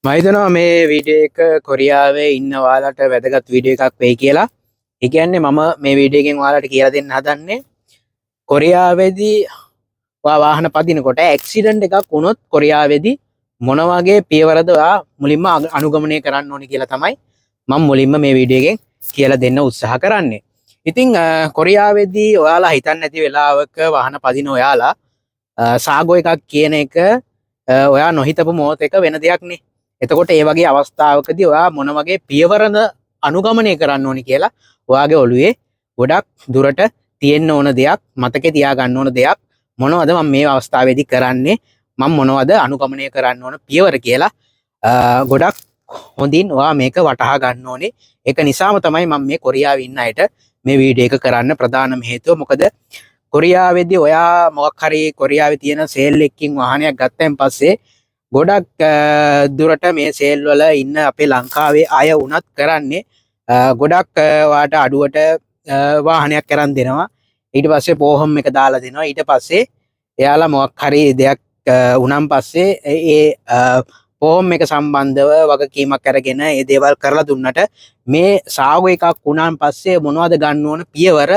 මම හිතනවා මේ වීඩියෝ එක කොරියාවේ ඉන්න ඔයාලට වැදගත් වීඩියෝ එකක් වෙයි කියලා. ඒ කියන්නේ මම මේ වීඩියෝ එකෙන් ඔයාලට කියලා දෙන්න හදන්නේ කොරියාවේදී ඔයා වාහන පදිනකොට ඇක්සිඩන්ට් එකක් වුණොත් කොරියාවේදී මොන වගේ පියවරද ඔයා මුලින්ම අනුගමනය කරන්න ඕනි කියලා තමයි මම මුලින්ම මේ වීඩියෝ එකෙන් කියලා දෙන්න උත්සාහ කරන්නේ. ඉතින් කොරියාවේදී ඔයාලා හිතන්නේ නැති වෙලාවක වාහන පදින ඔයාලා සාගෝ එකක් කියන එක ඔයා නොහිතපු මොහොතක වෙන දෙයක් නේ. එතකොට ඒ වගේ අවස්ථාවකදී ඔයා මොන වගේ පියවරද අනුගමනය කරන්න ඕනි කියලා ඔයාගේ ඔළුවේ ගොඩක් දුරට තියෙන්න ඕන දෙයක්, මතකේ තියාගන්න ඕන දෙයක් මොනවද මම මේ අවස්ථාවේදී කරන්නේ, මම මොනවද අනුගමනය කරන්න ඕන පියවර කියලා ගොඩක් හොඳින් ඔයා මේක වටහා ගන්න ඕනේ. ඒක නිසාම තමයි මම මේ කොරියාවේ ඉන්න අයට මේ වීඩියෝ එක කරන්න ප්‍රධානම හේතුව. මොකද කොරියාවේදී ඔයා මොකක් හරි කොරියාවේ තියෙන සේල් එකකින් වාහනයක් ගත්තයින් පස්සේ ගොඩක් දුරට මේ සේල් වල ඉන්න අපේ ලංකාවේ අය වුණත් කරන්නේ ගොඩක් ඔයාට අඩුවට වාහනයක් අරන් දෙනවා. ඊට පස්සේ පෝහම් එක දාලා දෙනවා. ඊට පස්සේ එයාලා මොකක් හරි දෙයක් වුණාන් පස්සේ ඒ පෝහම් එක සම්බන්ධව වගකීමක් අරගෙන ඒ දේවල් කරලා දුන්නට මේ සාගෝ එකක් වුණාන් පස්සේ මොනවද ගන්න ඕන පියවර,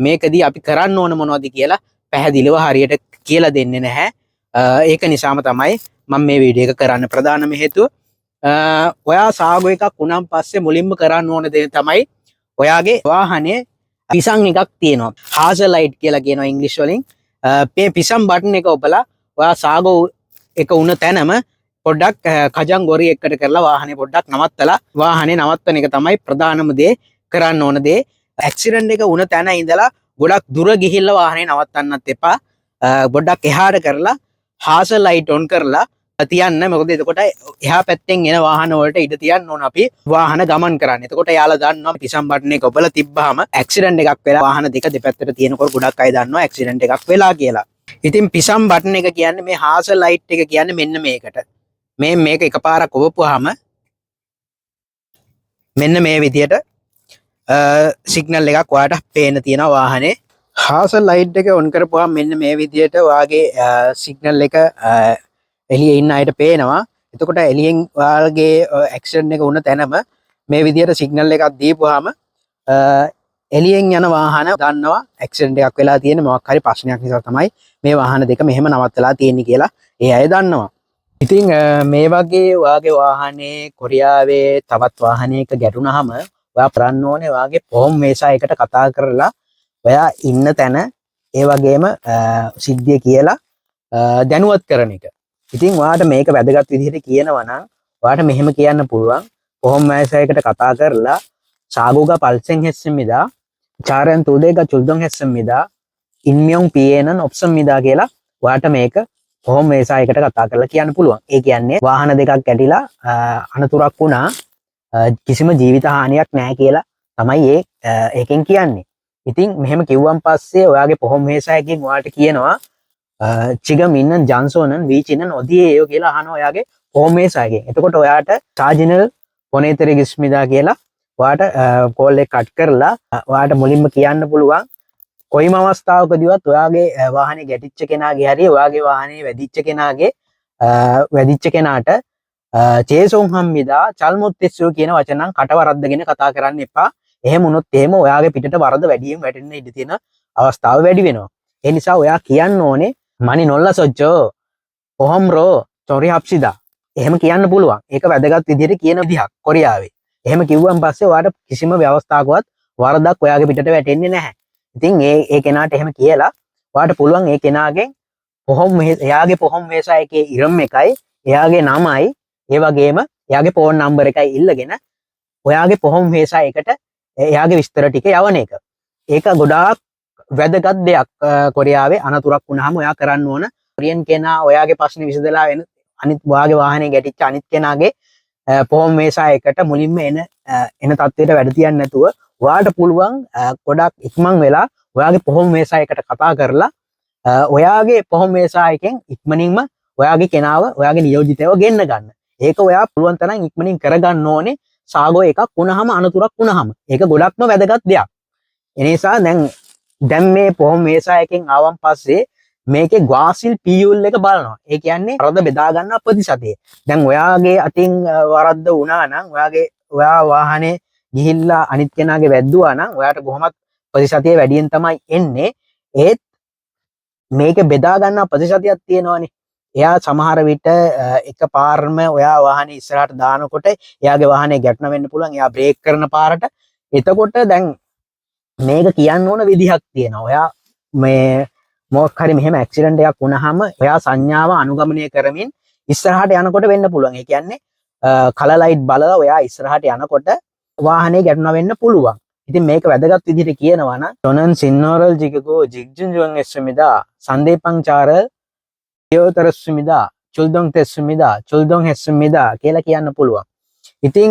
මේකදී අපි කරන්න ඕන මොනවද කියලා පැහැදිලිව හරියට කියලා දෙන්නේ නැහැ. ඒක නිසාම තමයි මම මේ වීඩියෝ එක කරන්න ප්‍රධානම හේතුව. ඔයා සාගෝ එකක් වුණාන් පස්සේ මුලින්ම කරන්න ඕන දේ තමයි ඔයාගේ වාහනේ පිසන් එකක් තියෙනවා. හාසර් ලයිට් කියලා කියනවා ඉංග්‍රීසි වලින්. මේ පිසන් බටන් එක ඔබලා ඔයා සාගෝ එක වුණ තැනම පොඩ්ඩක් කජන් ගොරි එකට කරලා වාහනේ පොඩ්ඩක් නවත්තලා, වාහනේ නවත්තන එක තමයි ප්‍රධානම දේ කරන්න ඕන දේ. ඇක්සිඩන්ට් එක වුණ තැන ඉඳලා ගොඩක් දුර ගිහිල්ලා වාහනේ නවත්තන්නත් එපා. පොඩ්ඩක් එහාට කරලා හාසර් ලයිට් ඔන් කරලා තියන්න. මොකද එතකොට එහා පැත්තෙන් එන වාහන වලට ඉඩ තියන්න ඕන අපි වාහන ගමන් කරන්න. එතකොට එයාලා දන්නවා පිසම් බටන් එක ඔබලා තිබ්බහම ඇක්සිඩන්ට් එකක් වෙලා වාහන දෙක දෙපැත්තට තියෙනකොට ගොඩක් අය දන්නවා ඇක්සිඩන්ට් එකක් වෙලා කියලා. ඉතින් පිසම් බටන් එක කියන්නේ මේ හාසර් ලයිට් එක කියන්නේ මෙන්න මේකට. මේක එකපාරක් ඔබපුවාම මෙන්න මේ විදියට සිග්නල් එකක් ඔයාට පේන්න තියෙනවා වාහනේ. හාසර් ලයිට් එක ඔන් කරපුවාම මෙන්න මේ විදියට ඔයාගේ සිග්නල් එක එළියේ ඉන්න අයට පේනවා. එතකොට එළියෙන් ඔයාලගේ ඇක්සිඩන්ට් එක වුණ තැනම මේ විදියට සිග්නල් එකක් දීපුවාම එළියෙන් යන වාහන දන්නවා ඇක්සිඩන්ට් එකක් වෙලා තියෙන මොකක් හරි ප්‍රශ්නයක් නිසා තමයි මේ වාහන දෙක මෙහෙම නවත්තලා තියෙන්නේ කියලා ඒ අය දන්නවා. ඉතින් මේ වගේ ඔයාගේ වාහනේ කොරියාවේ තවත් වාහනයක ගැටුනහම ඔයා කරන්න ඕනේ ඔයාගේ පොහොම් වේසා එකට කතා කරලා ඔයා ඉන්න තැන ඒ වගේම සිද්ධිය කියලා දැනුවත් කරන එක. ඉතින් ඔයාට මේක වැදගත් විදිහට කියනවා නම් ඔයාට මෙහෙම කියන්න පුළුවන්. පොහොම් වේසා එකට කතා කරලා 사고가 발생했습니다. 차량 두 대가 출동했습니다. 인명 피해는 없습니다 කියලා ඔයාට මේක පොහොම් වේසා එකට කතා කරලා කියන්න පුළුවන්. ඒ කියන්නේ වාහන දෙකක් ගැටිලා අනතුරක් වුණා, කිසිම ජීවිත හානියක් නැහැ කියලා තමයි ඒකෙන් කියන්නේ. ඉතින් මෙහෙම කිව්වන් පස්සේ ඔයාගේ පොහොම් වේසා එකෙන් ඔයාට කියනවා 지금 있는 장소는 위치는 어디예요 කියලා අහනවා ඔයාගේ පොහොම් වේසා එකෙන්. එතකොට ඔයාට 사진을 보내드리겠습니다 කියලා ඔයාට කෝල් එක කට් කරලා ඔයාට මුලින්ම කියන්න පුළුවන් කොයිම අවස්ථාවකදීවත් ඔයාගේ වාහනේ ගැටිච්ච කෙනාගේ හරි ඔයාගේ වාහනේ වැදිච්ච කෙනාගේ වැදිච්ච කෙනාට 죄송합니다 잘못됐어요 කියන වචන නම් කට වරද්දගෙන කතා කරන්න එපා. එහෙම වුණොත් එහෙම ඔයාගේ පිටට වරද වැඩියෙන් වැටෙන්න ඉඩ තියෙන අවස්ථාව වැඩි වෙනවා. ඒ නිසා ඔයා කියන්න ඕනේ 많이 놀라셨죠? 보험으로 처리합시다. එහෙම කියන්න පුළුවන්. ඒක වැදගත් විදිහට කියන විදිහක් කොරියාවේ. එහෙම කිව්වන් පස්සේ ඔයාට කිසිම ව්‍යවස්ථාවකවත් වරදක් ඔයාගේ පිටට වැටෙන්නේ නැහැ. ඉතින් ඒ ඒ කෙනාට එහෙම කියලා ඔයාට පුළුවන් ඒ කෙනාගෙන් එයාගේ පොහොම් වේසා එකේ ඉරම් එකයි එයාගේ නමයි ඒ වගේම එයාගේ ෆෝන් නම්බර් එකයි ඉල්ලගෙන ඔයාගේ පොහොම් වේසා එකට එයාගේ විස්තර ටික යවන එක. ඒක ගොඩාක් වැදගත් දෙයක්. කොරියාවේ අනතුරක් වුණාම ඔයා කරන්න ඕන කොරියන් කෙනා ඔයාගේ ප්‍රශ්න විසඳලා වෙන අනිත් ඔයාගේ වාහනේ ගැටිච්ච අනිත් කෙනාගේ පොහොම් වේසා එකට මුලින්ම එන තත්ත්වයට වැඩ තියන්නේ නැතුව ඔයාට පුළුවන් ගොඩක් ඉක්මන් වෙලා ඔයාගේ පොහොම් වේසා එකට කතා කරලා ඔයාගේ පොහොම් වේසා එකෙන් ඉක්මනින්ම ඔයාගේ කෙනාව ඔයාගේ නියෝජිතයව ගෙන්න ගන්න. ඒක ඔයා පුළුවන් තරම් ඉක්මනින් කරගන්න ඕනේ සාගෝ එකක් වුණාම අනතුරක් වුණාම. ඒක ගොඩක්ම වැදගත් දෙයක්. ඒ නිසා දැන් මේ පොහොම් වේසා එකෙන් ආවන් පස්සේ මේකේ 과실 비율 එක බලනවා. ඒ කියන්නේ වරද බෙදා ගන්න ප්‍රතිශතය. දැන් ඔයාගේ අතින් වරද්ද වුණා නම්, ඔයාගේ ඔයා වාහනේ ගිහිල්ලා අනිත් කෙනාගේ වැද්දුවා නම්, ඔයාට කොහොමත් ප්‍රතිශතය වැඩියෙන් තමයි එන්නේ. ඒත් මේක බෙදා ගන්න ප්‍රතිශතයක් තියෙනවනේ. එයා සමහර විට එක පාරම ඔයා වාහනේ ඉස්සරහට දානකොට එයාගේ වාහනේ ගැටුණ වෙන්න පුළුවන්, එයා බ්‍රේක් කරන පාරට. එතකොට දැන් මේක කියන්න ඕන විදිහක් තියෙනවා. ඔයා මේ මොකක් හරි මෙහෙම ඇක්සිඩන්ට් එකක් වුණාම ඔයා සංඥාව අනුගමනය කරමින් ඉස්සරහට යනකොට වෙන්න පුළුවන්. ඒ කියන්නේ කලර් ලයිට් බලලා ඔයා ඉස්සරහට යනකොට වාහනේ ගැටුණා වෙන්න පුළුවන්. ඉතින් මේක වැදගත් විදිහට කියනවා නම්, 저는 신호를 지키고 직진 주행했습니다. 상대방 차를 끼어들었습니다. 출동됐습니다. 출동했습니다 කියලා කියන්න පුළුවන්. ඉතින්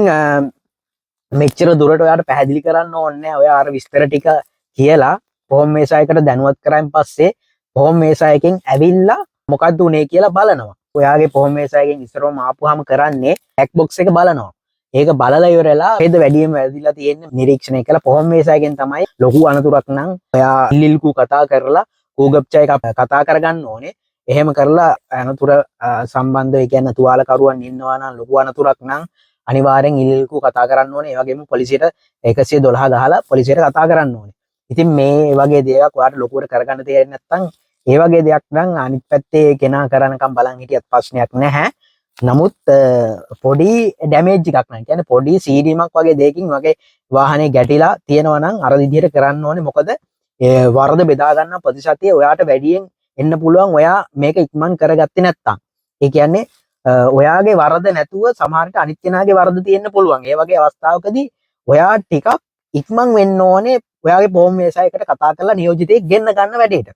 මෙච්චර දුරට ඔයාට පැහැදිලි කරන්න ඕනේ නෑ. ඔයා අර විස්තර ටික කියලා 보험회사 එකට දැනුවත් කරායින් පස්සේ 보험회사 එකෙන් ඇවිල්ලා මොකද්ද උනේ කියලා බලනවා. ඔයාගේ 보험회사 එකෙන් ඉස්සරවම ආපුවාම කරන්නේ බ්ලැක් බොක්ස් එක බලනවා. ඒක බලලා ඉවරලා කොහෙද වැඩියෙන්ම වැදිලා තියෙන්නේ නිරීක්ෂණය කළා 보험회사 එකෙන් තමයි ලොකු අනතුරක් නම් ඔයා 119 කතා කරලා 구급차 එක කතා කරගන්න ඕනේ. එහෙම කරලා අනතුර සම්බන්ධ, ඒ කියන්නේ තුවාලකරුවන් ඉන්නවා නම්, ලොකු අනතුරක් නම් අනිවාර්යෙන් 119 කතා කරන්න ඕනේ. ඒ වගේම පොලිසියට 112 ගහලා පොලිසියට කතා කරන්න ඕනේ. ඉතින් මේ වගේ දේවල් ඔයාට ලොකුවට කරගන්න තේරෙන්නේ නැත්නම්, ඒ වගේ දෙයක් නම් අනිත් පැත්තේ කෙනා කරනකම් බලන් හිටියත් ප්‍රශ්නයක් නැහැ. නමුත් පොඩි ඩැමේජ් එකක් නම්, කියන්නේ පොඩි සීරීමක් වගේ දෙයකින් වගේ වාහනේ ගැටිලා තියෙනවා නම් අර විදිහට කරන්න ඕනේ. මොකද ඒ වරද බෙදා ගන්න ප්‍රතිශතය ඔයාට වැඩියෙන් එන්න පුළුවන් ඔයා මේක ඉක්මන් කරගත්තේ නැත්තම්. ඒ කියන්නේ ඔයාගේ වරද නැතුව සමහරට අනිත් කෙනාගේ වරද තියෙන්න පුළුවන්. ඒ වගේ අවස්ථාවකදී ඔයා ටිකක් ඉක්මන් වෙන්න ඕනේ ඔයාගේ 보험회사 එකට කතා කරලා නියෝජිතයෙක් ගෙන්න ගන්න වැඩේට.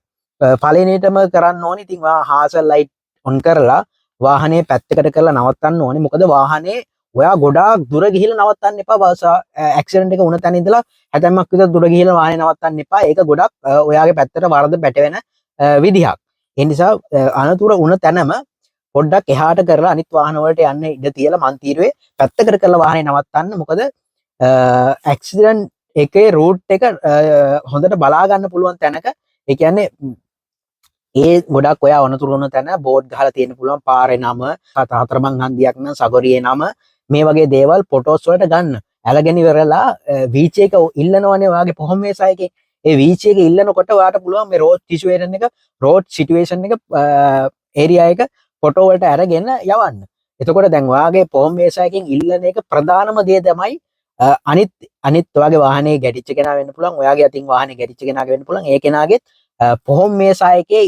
පළවෙනියටම කරන්න ඕනේ ඉතින් ඔයා හාසල් ලයිට් ඔන් කරලා වාහනේ පැත්තකට කරලා නවත්තන්න ඕනේ. මොකද වාහනේ ඔයා ගොඩාක් දුර ගිහිල්ලා නවත්තන්න එපා. ඇක්සිඩන්ට් එක වුණ තැන ඉඳලා හැතැම්මක් විතර දුර ගිහිල්ලා වාහනේ නවත්තන්න එපා. ඒක ගොඩක් ඔයාගේ පැත්තට වරද පැටවෙන විදිහක්. ඒ නිසා අනතුර වුණ තැනම පොඩ්ඩක් එහාට කරලා අනිත් වාහන වලට යන්න ඉඩ තියලා මන්තීරුවේ පැත්තකට කරලා වාහනේ නවත්තන්න. මොකද ඇක්සිඩන්ට් එකේ රූට් එක හොඳට බලා ගන්න පුළුවන් තැනක, ඒ කියන්නේ ඒ ගොඩක් ඔයා අනතුරු වුණ තැන බෝඩ් ගහලා තියෙන්න පුළුවන්, පාරේ නම, හතරමං හන්දියක් නම් සගොරියේ නම, මේ වගේ දේවල් ෆොටෝස් වලට ගන්න. අරගෙන ඉවරලා වීච් එක ඉල්ලනවනේ ඔයාගේ 보험회사 එකේ. ඒ වීච් එක ඉල්ලනකොට ඔයාට පුළුවන් මේ රෝඩ් සිටුේෂන් එක, ඒරියා එක ෆොටෝ වලට අරගෙන යවන්න. එතකොට දැන් ඔයාගේ 보험회사 එකෙන් ඉල්ලන එක ප්‍රධානම දේ තමයි අනිත් අනිත් ඔයාගේ වාහනේ ගැටිච්ච කෙනා වෙන්න පුළුවන්, ඔයාගේ අතින් වාහනේ ගැටිච්ච කෙනාගේ වෙන්න පුළුවන්. ඒ කෙනාගෙත් 보험회사 එකේ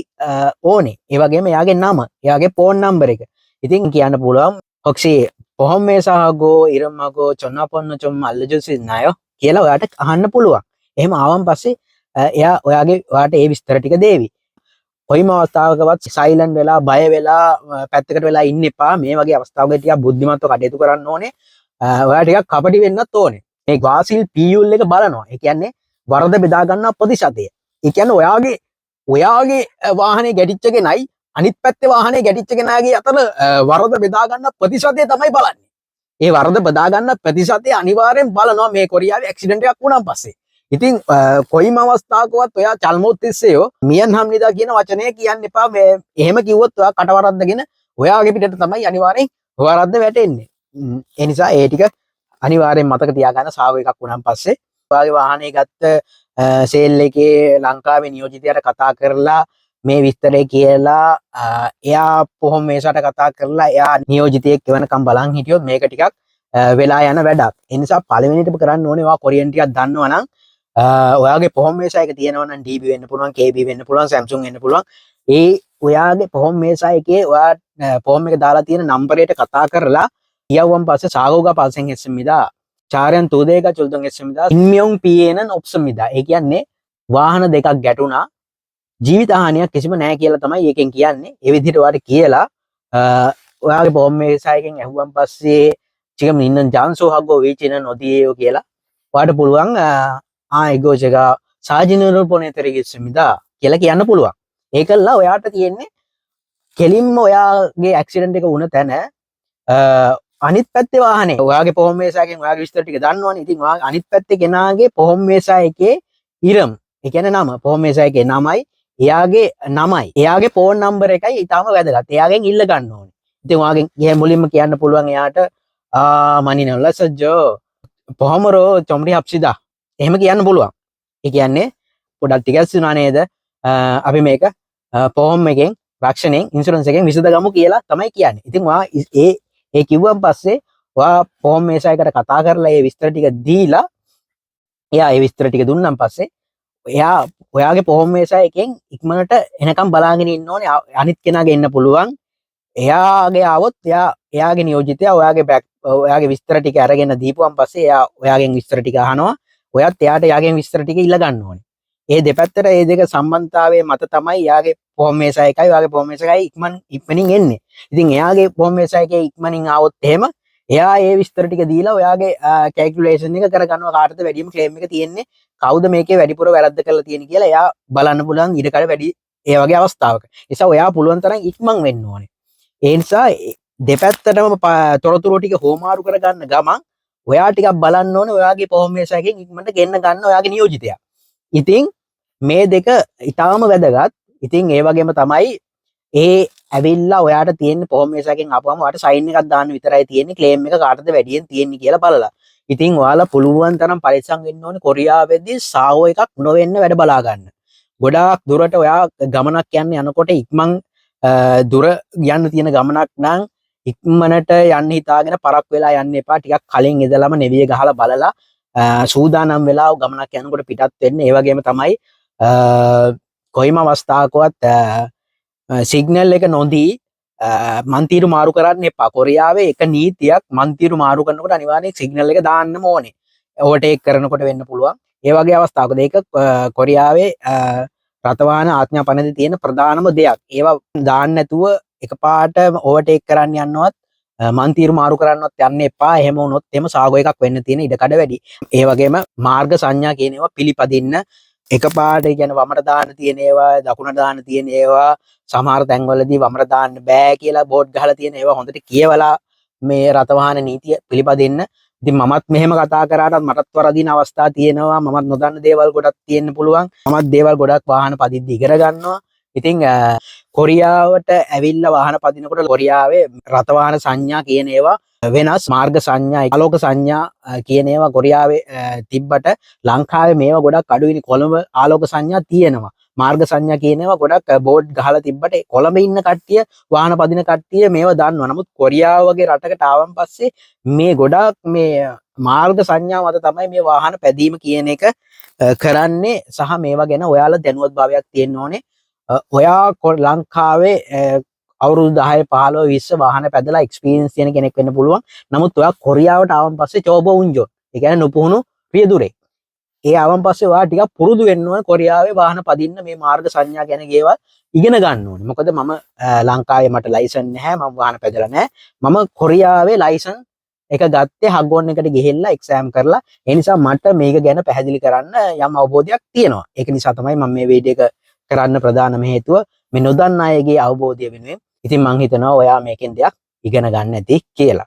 ඕනේ. ඒ වගේම එයාගේ නම, එයාගේ ෆෝන් නම්බර් එක. ඉතින් කියන්න පුළුවන් 혹시 보험회사하고 이름하고 전화번호 좀 알려줄 수 있나요? කියලා ඔයාට අහන්න පුළුවන්. එහෙම ආවන් පස්සේ එයා ඔයාගේ ඔයාට ඒ විස්තර ටික දේවි. කොයිම අවස්ථාවකවත් සයිලන්ට් වෙලා, බය වෙලා, පැත්තකට වෙලා ඉන්න එපා. මේ වගේ අවස්ථාවක ටිකක් බුද්ධිමත්ව කටයුතු කරන්න ඕනේ. ඔයා ටිකක් කපටි වෙන්නත් ඕනේ. මේ 과실 비율 එක බලනවා. ඒ කියන්නේ වරද බෙදා ගන්නා ප්‍රතිශතය. ඒ කියන්නේ ඔයාගේ ඔයාගේ වාහනේ ගැටිච්ච කෙනයි අනිත් පැත්තේ වාහනේ ගැටිච්ච කෙනාගේ අතර වරද බෙදා ගන්න ප්‍රතිශතය තමයි බලන්නේ. ඒ වරද බෙදා ගන්න ප්‍රතිශතය අනිවාර්යෙන් බලනවා මේ කොරියාවේ ඇක්සිඩන්ට් එකක් වුණාන් පස්සේ. ඉතින් කොයිම අවස්ථාවකවත් ඔයා 잘못했어요, 미안합니다 කියන වචනය කියන්න එපා. මේ එහෙම කිව්වොත් ඔයා කට වරද්දගෙන ඔයාගේ පිටට තමයි අනිවාර්යෙන් වරද්ද වැටෙන්නේ. ඒ නිසා ඒ ටික අනිවාර්යෙන් මතක තියාගන්න සාව එකක් වුණාන් පස්සේ. ඔයාගේ වාහනේ ගත්ත සේල් එකේ ලංකාවේ නියෝජිතයාට කතා කරලා මේ විස්තරය කියලා එයා 보험회사ට කතා කරලා එයා නියෝජිතයෙක් එවනකම් බලන් හිටියොත් මේක ටිකක් වෙලා යන වැඩක්. ඒ නිසා පළවෙනිටම කරන්න ඕනේ ඔයා කොරියන් ටිකක් දන්නවා නම්, ඔයාගේ 보험회사 එක තියෙනවා නම්, DB වෙන්න පුළුවන්, KB වෙන්න පුළුවන්, Samsung වෙන්න පුළුවන්. ඒ ඔයාගේ 보험회사 එකේ ඔයා ෆෝම් එක දාලා තියෙන නම්බරයට කතා කරලා කියවුවන් පස්සේ 사고가 발생했습니다. 차량 두 대가 출동했습니다. 인명 피해는 없습니다. ඒ කියන්නේ වාහන දෙකක් ගැටුණා. ජීවිත හානියක් කිසිම නැහැ කියලා තමයි ඒකෙන් කියන්නේ. ඒ විදිහට ඔයාට කියලා ඔයාගේ 보험회사 එකෙන් ඇහුවන් පස්සේ 지금 있는 장소하고 위치는 어디예요 කියලා ඔයාට පුළුවන් "아, 이거 제가 사진으로 보내드리겠습니다" කියලා කියන්න පුළුවන්. ඒකල්ලා ඔයාට තියෙන්නේ කෙලින්ම ඔයාගේ ඇක්සිඩන්ට් එක වුණ තැන අනිත් පැත්තේ වාහනේ, ඔයාගේ 보험회사 එකෙන් ඔයාගේ විස්තර ටික දන්නවනේ. ඉතින් ඔයා අනිත් පැත්තේ කෙනාගේ 보험회사 එකේ 이름, ඒ කියන්නේ නම, 보험회사 එකේ නමයි එයාගේ නමයි එයාගේ ෆෝන් නම්බර් එකයි ඉතාම වැදගත්. එයාගෙන් ඉල්ල ගන්න ඕනේ. ඉතින් ඔයාගෙන් ගිහින් මුලින්ම කියන්න පුළුවන් එයාට 많이 놀랐었죠. 보험으로 정리합시다. එහෙම කියන්න පුළුවන්. ඒ කියන්නේ පොඩක් ටිකක් වුණා නේද? අපි මේක 보험 එකෙන්, රක්ෂණයෙන්, ඉන්ෂුරන්ස් එකෙන් විසඳගමු කියලා තමයි කියන්නේ. ඉතින් ඔයා ඒ ඒ කිව්වන් පස්සේ ඔයා 보험 회사යකට කතා කරලා ඒ විස්තර ටික දීලා, එයා ඒ විස්තර ටික දුන්නන් පස්සේ එයා ඔයාගේ 보험 회사 එකෙන් ඉක්මනට එනකම් බලාගෙන ඉන්න ඕනේ. අනිත් කෙනාගේ එන්න පුළුවන්. එයාගේ ආවොත් එයා එයාගේ නියෝජිතයා ඔයාගේ බැක් ඔයාගේ විස්තර ටික අරගෙන දීපුවන් පස්සේ එයා ඔයාගෙන් විස්තර ටික අහනවා. ඔයත් එයාට එයාගෙන් විස්තර ටික ඉල්ල ගන්න ඕනේ. ඒ දෙපැත්තට ඒ දෙක සම්බන්ධතාවයේ මත තමයි එයාගේ 보험 회사 එකයි ඔයාගේ 보험 회사 එකයි ඉක්මනින් එන්නේ. ඉතින් එයාගේ 보험 회사 එකේ ඉක්මනින් ආවොත් එහෙම එයා ඒ විස්තර ටික දීලා ඔයාගේ කැල්කියුලේෂන් එක කරගන්නවා, කාටද වැඩිම ක්ලේම් එක තියෙන්නේ, කවුද මේකේ වැඩිපුර වැරද්ද කරලා තියෙන්නේ කියලා එයා බලන්න පුළුවන් ඉඩකඩ වැඩි ඒ වගේ අවස්ථාවක. ඒ නිසා ඔයා පුළුවන් තරම් ඉක්මන් වෙන්න ඕනේ. ඒ නිසා දෙපැත්තටම තොරතුරු ටික හුවමාරු කරගන්න ගමන් ඔයා ටිකක් බලන්න ඕනේ ඔයාගේ 보험 회사 එකෙන් ඉක්මනට ගෙන්න ගන්න ඔයාගේ නියෝජිතයා. ඉතින් මේ දෙක ඉතාම වැදගත්. ඉතින් ඒ වගේම තමයි ඒ ඇවිල්ලා ඔයාට තියෙන 보험 회사 එකෙන් ආපුවම ඔයාට සයින් එකක් දාන්න විතරයි තියෙන්නේ, ක්ලේම් එක කාටද වැඩියෙන් තියෙන්නේ කියලා බලලා. ඉතින් ඔයාලා පුළුවන් තරම් පරිස්සම් වෙන්න ඕනේ කොරියාවේදී සාහෝ එකක් නොවෙන්න වැඩ බලා ගන්න. ගොඩාක් දුරට ඔයා ගමනක් යන්න යනකොට ඉක්මන් දුර යන්න තියෙන ගමනක් නම් ඉක්මනට යන්න හිතාගෙන පරක් වෙලා යන්න එපා. ටිකක් කලින් ඉඳලම නෙවිය ගහලා බලලා සූදානම් වෙලා ගමනක් යනකොට පිටත් වෙන්න. ඒ වගේම තමයි කොයිම අවස්ථාවකවත් සිග්නල් එක නොදී මන්තීරු මාරු කරන්න එපා. කොරියාවේ එක නීතියක්, මන්තීරු මාරු කරනකොට අනිවාර්යෙන් සිග්නල් එක දාන්නම ඕනේ. ඕවර්ටේක් කරනකොට වෙන්න පුළුවන්. ඒ වගේ අවස්ථාවකදී ඒක කොරියාවේ රථවාහන ආඥා පනතේ තියෙන ප්‍රධානම දෙයක්. ඒවා දාන්න නැතුව එකපාරට ඕවර්ටේක් කරන්න යන්නවත් මන්තීරු මාරු කරන්නවත් යන්න එපා. එහෙම වුණොත් එහෙම සාගෝ එකක් වෙන්න තියෙන ඉඩකඩ වැඩි. ඒ වගේම මාර්ග සංඥා කියන ඒවා පිළිපදින්න. එකපාරට ඒ කියන්නේ වමට දාන්න තියෙන ඒවා, දකුණට දාන්න තියෙන ඒවා, සමහර තැන්වලදී වමට දාන්න බෑ කියලා බෝඩ් ගහලා තියෙන ඒවා හොඳට කියවලා මේ රථවාහන නීතිය පිළිපදින්න. ඉතින් මමත් මෙහෙම කතා කරාටත් මටත් වරදින අවස්ථා තියෙනවා. මමත් නොදන්න දේවල් ගොඩක් තියෙන්න පුළුවන්. මමත් දේවල් ගොඩක් වාහන පදිද්දි ඉගෙන ගන්නවා. ඉතින් කොරියාවට ඇවිල්ලා වාහන පදිනකොට කොරියාවේ රථවාහන සංඥා කියන ඒවා වෙනස්. මාර්ග සංඥා, ආලෝක සංඥා කියන ඒවා කොරියාවේ තිබ්බට ලංකාවේ මේවා ගොඩක් අඩුයිනේ. කොළඹ ආලෝක සංඥා තියෙනවා. මාර්ග සංඥා කියන ඒවා ගොඩක් බෝඩ් ගහලා තිබ්බට කොළඹ ඉන්න කට්ටිය, වාහන පදින කට්ටිය මේවා දන්නවා. නමුත් කොරියාව වගේ රටකට ආවන් පස්සේ මේ ගොඩාක් මේ මාර්ග සංඥා මත තමයි මේ වාහන පැදීම කියන එක කරන්නේ සහ මේවා ගැන ඔයාලා දැනුවත් භාවයක් තියෙන්න ඕනේ. ඔයා ලංකාවේ අවුරුදු 10, 15, 20 වාහන පැදලා එක්ස්පීරියන්ස් තියෙන කෙනෙක් වෙන්න පුළුවන්. නමුත් ඔයා කොරියාවට ආවන් පස්සේ 초보 운전. ඒ කියන්නේ නුපුහුණු රියදුරෙක්. ඒ ආවන් පස්සේ ඔයා ටිකක් පුරුදු වෙන්න ඕනේ කොරියාවේ වාහන පදින්න, මේ මාර්ග සංඥා ගැන ඒවා ඉගෙන ගන්න ඕනේ. මොකද මම ලංකාවේ මට ලයිසන් නැහැ, මම වාහන පැදලා නැහැ. මම කොරියාවේ ලයිසන් එක ගත්තේ 학원 එකට ගිහිල්ලා එක්සෑම් කරලා. ඒ නිසා මට මේක ගැන පැහැදිලි කරන්න යම් අවබෝධයක් තියෙනවා. ඒක නිසා තමයි මම මේ වීඩියෝ එක කරන්න ප්‍රධානම හේතුව මේ නොදන්න අයගේ අවබෝධය වෙනුවෙන්. ඉතින් මං හිතනවා ඔයා මේකෙන් දෙයක් ඉගෙන ගන්න ඇති කියලා.